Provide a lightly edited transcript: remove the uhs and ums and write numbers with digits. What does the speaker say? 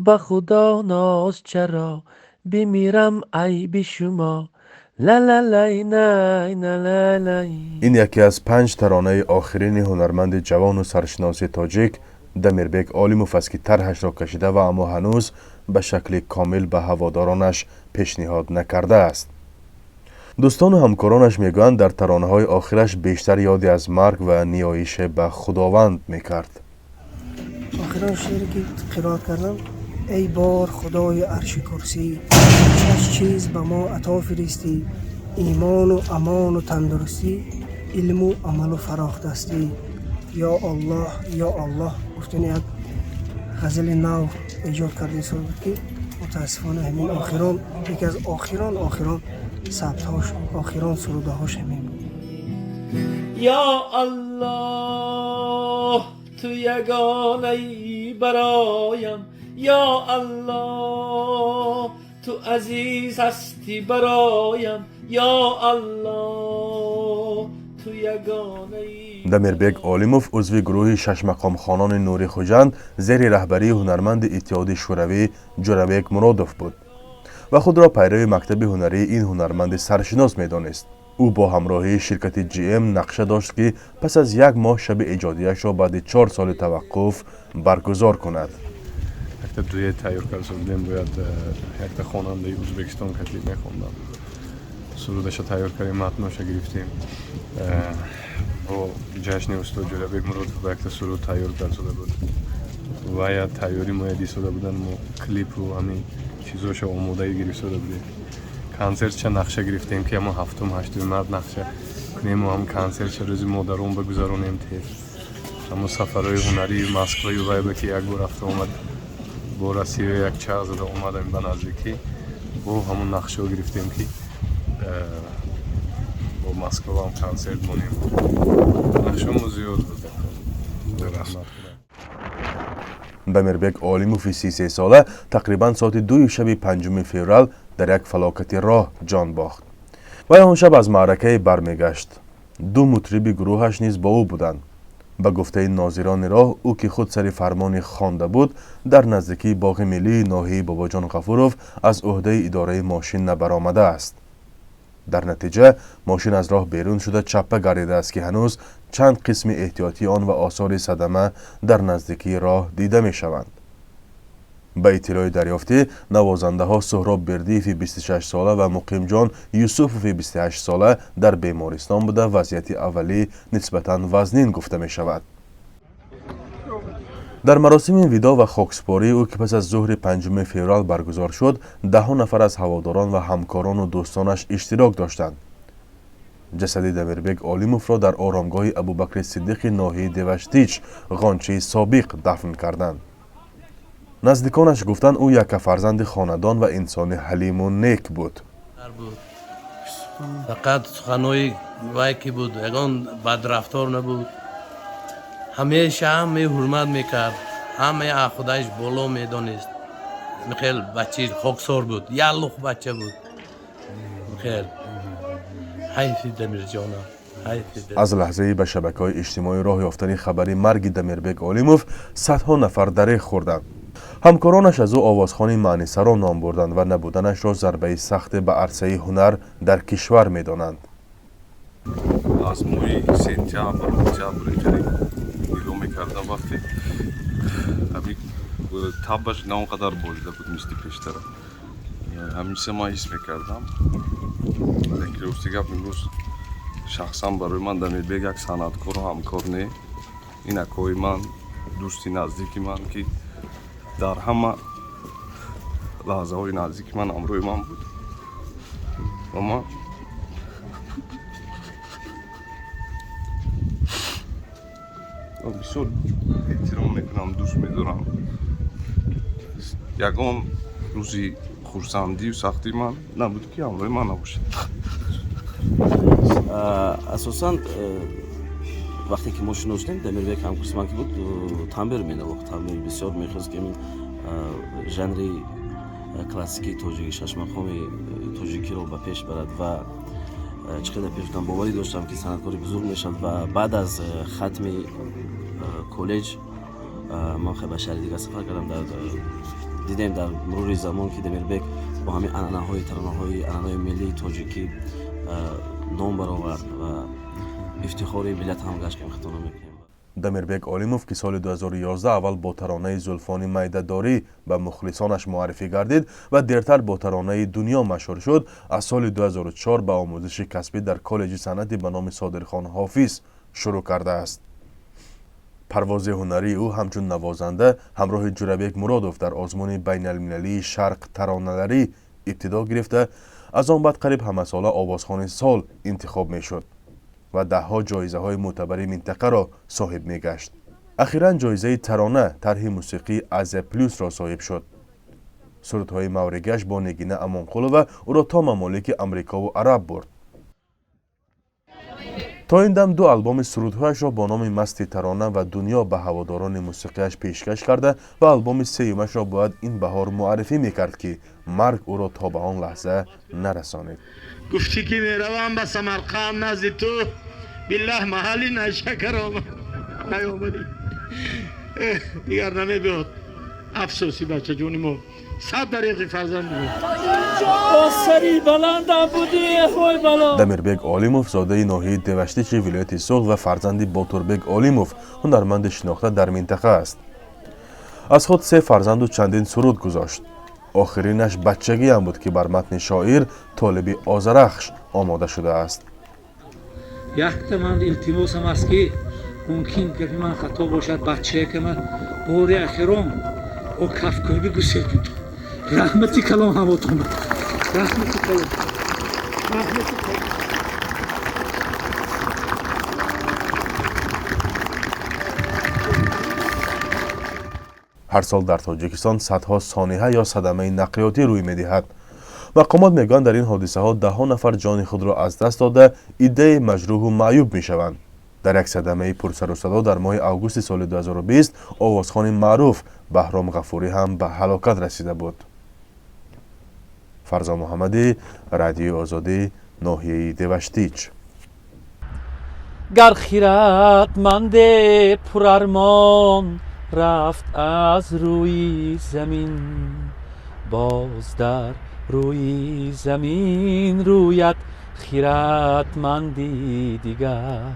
Ба Худо ноз чаро бимирам айби шумо ла-ла-лай най на-лай-лай. Ин яке аз панҷ таронаи охирини ҳунарманди ҷавону саршиноси тоҷик Дамирбек Олимов аст, ки тарҳашро кашида ва аммо ҳанӯз ба шакли комил ба ҳаводоронаш пешниҳод накардааст. Дӯстону ҳамкоронаш мегӯянд, дар таронаҳои охираш бештар ёде аз марг ва ниёише ба Худованд мекард. Охирон шеъре ки қироат кардам: эй бор Худои арши курсӣ, шаш чиз ба мо ато фиристӣ, имону амону тандурустӣ, илму амалу фарохдастӣ, ё Аллоҳ, ё Аллоҳ. Гуфтани як ғазали нав эҷод карда истода буд, ки мутаассифона ҳамин охирон, яке аз охирон сабтҳош, охирон сурудаҳош ҳамин буд. Ё Аллоҳ, ту ягонаӣ бароям, ё Аллоҳ, ту азиз ҳастӣ бароям, ё Аллоҳ, ту ягонаӣ. Дамирбек Олимов узви гурӯҳи шашмақомхонони Нури Хуҷанд зери раҳбарии ҳунарманди Иттиҳоди Шӯравӣ Ҷӯрабек Муродов буд ва худро пайрави мактаби ҳунарии ин ҳунарманди саршинос медонист. Ӯ бо ҳамроҳии ширкати GM нақша дошт, ки пас аз як моҳ шаби эҷодияшро баъди 4 соли таваққуф баргузор кунад. Якта дуэт тайёр карда будем, бояд якта хонандаи Ӯзбекистон кати мехондам. Сурудаша тайёр кардем, матноша гирифтем. Бо ҷашни устод Ҷӯрабек Муродов ба якта суруд тайёр карда буд ва я тайёрӣ моя дистода будан, мо клипу ҳамин чизоша омодаи гирифтода будем. Консертша нақша гирифтем, ки ҳамон ҳафтум, ҳаштуми март нақша кунему ҳам консертша рӯзи модарон багузаронем. Тез ҳамон сафарҳои ҳунарии Москваю вайба, ки як бор рафта омад, бо Россия як чағ зада омадам ба наздикӣ, бо ҳамон нақшаҳо гирифтем, ки бо Москваам консерт монем. Нақшамо зиёд буд. Раҳмат. Дамирбек Олимови 33сола тақрибан соати 2-и шаби 5 феврал дар як фалокати роҳ ҷон бохт. Вай он шаб аз маъракае бармегашт. Ду мутриби гурӯҳаш низ бо ӯ буданд. Ба гуфтаи нозирони роҳ, ӯ, ки худ сари фармони хонда буд, дар наздикии боғи миллии ноҳияи Бобоҷон Ғафуров аз ӯҳдаи идораи мошин набаромадааст. Дар натиҷа мошин аз роҳ берун шуда, чаппа гардидааст, ки ҳанӯз чанд қисми эҳтиётии он ва осори садама дар наздикии роҳ дида мешаванд. Ба иттилои дарёфтӣ, навозандаҳо Суҳроб Бердиеви 26сола ва Муқимҷон Юсуфови 28сола дар бемористон буда, вазъияти аввалӣ нисбатан вазнин гуфта мешавад. Дар маросими видоъ ва хоксупории ӯ, ки пас аз зуҳри 5 феврал баргузор шуд, даҳҳо нафар аз ҳаводорон ва ҳамкорону дӯстонаш иштирок доштанд. Ҷасади Дамирбек Олимовро дар оромгоҳи Абубакри Сиддиқи ноҳияи Деваштич, Ғончии собиқ, дафн карданд. Наздиконаш гуфтанд, ӯ яккафарзанди хонадон ва инсони ҳалиму нек буд. Фақат суханҳои вай ки буд, ягон бадрафтор набуд. Ҳамеша ҳамаи ҳурмат мекард, ҳамаи худааш боло медонист. Хел бачаи хоксор буд, як лух бача буд. Хел ҳайфи Дамирҷонам. Аз лаҳзаи ба шабакаҳои иҷтимоӣ роҳ ёфтани хабари марги Дамирбек Олимов садҳо нафар дареғ хӯрданд. Ҳамкоронаш аз ӯ овозхони маънисаро ном бурданд ва набуданашро зарбаи сахте ба арсаи ҳунар дар кишвар медонанд. Аз моҳи сентябр, октябр хеле нигоҳ мекардам, вақте ҳамин табаш на он қадар болида буд, мисли пештара. Ҳамин чиза ман ҳис мекардам. Лекин рости гап, имрӯз шахсан барои ман Дамирбек як санъаткору ҳамкор не, ин акои ман, дӯсти наздики ман, ки дар ҳама лаҳзаҳои наздики ман ҳамроҳи ман буд ва ман бисёр эҳтиром мекунам, дӯст медорам. Ягон рӯзи хурсандию сахтии ман набуд, ки ҳамроҳи ман набошад. Асосан вақте ки мо шинос шудем, Дамирбек ҳамкурси ман ки буд, тамбер менавохт. Тамбер бисёр мехост, ки жанри классикии тоҷикӣ, шашмақоми тоҷикиро ба пеш барад ва чӣ қадар пеш будам, боварӣ доштам, ки санъаткори бузург мешавад. Ва баъд аз хатми коллеҷ ман ба шаҳри дигар сафар кардам, дар Дидем дар мурури замон, ки Дамирбек бо ҳамин анъанаҳои таронаҳои анъанаҳои миллии тоҷикӣ ном баровард ва ифтихори миллат ҳам гашт, ки хато намекунем. Дамирбек Олимов, ки соли 2011 аввал бо таронаи «Зулфони майдадорӣ» ба мухлисонаш муаррифӣ гардид ва дертар бо таронаи «Дунё» машҳур шуд, аз соли 2004 ба омӯзиши касбӣ дар коллеҷи санъати ба номи Содирхон Ҳофиз шурӯъ кардааст. Парвози ҳунарии ӯ ҳамчун навозанда ҳамроҳи Ҷурабек Муродов дар озмуни байналмилалии «Шарқ тароналарӣ» ибтидо гирифта, аз он баъд қариб ҳамасола овозхони сол интихоб мешуд ва даҳҳо ҷоизаҳои мӯътабари минтақаро соҳиб мегашт. Ахиран ҷоизаи «Тарона» тарҳи мусиқии «Азия Плюсро» соҳиб шуд. Сурудҳои мавригиаш бо Нигина Амонқулова ӯро то мамолики Амрикову Араб бурд. То ин дам ду албоми сурудҳояшро бо номи «Масти тарона» ва «Дунё» ба ҳаводорони мусиқиаш пешкаш карда ва албоми сеюмашро бояд ин баҳор муаррифӣ мекард, ки марг ӯро то ба он лаҳза нарасонид. Гуфтӣ, ки меравам ба Самарқанд назди ту, биллаҳ, маҳалли Найшакар омад, наёмадӣ, дигар намебиёд. Афсӯси бачаҷони мо, сад дареғи фарзанди мо. Бо сари баландам будӣ, ҳой бало. Дамирбек Олимов зодаи ноҳияи Деваштичи вилояти Суғд ва фарзанди Ботурбек Олимов, ҳунарманди шинохта дар минтақа аст. Аз худ се фарзанду чандин суруд гузошт. Охиринаш «Бачагиам» буд, ки бар матни шоир Толиби Озарахш омода шудааст. Якта ман илтимосам аст, ки мумкин гапи ман хато бошад, бачае ки ман бори ахирон о кафкӯби гусел буд. Раҳмати калон ҳавотон, раҳмати калон, раҳмати калон. Ҳар сол дар Тоҷикистон садҳо сониҳа ё садамаи нақлиётӣ рӯй медиҳад. Мақомот мегӯянд, дар ин ҳодисаҳо даҳҳо нафар ҷони худро аз даст дода, иддаи маҷрӯҳу маъюб мешаванд. Дар як садамаи пурсарусадо дар моҳи августи соли 2020 овозхони маъруф Баҳром Ғафурӣ ҳам ба ҳалокат расида буд. Фарзон Муҳаммадӣ, Радиои Озодӣ, ноҳияи Деваштич. Гар хиратманде пурармон рафт аз рӯи замин, боз дар рӯи замин рӯяд хиратманди дигар.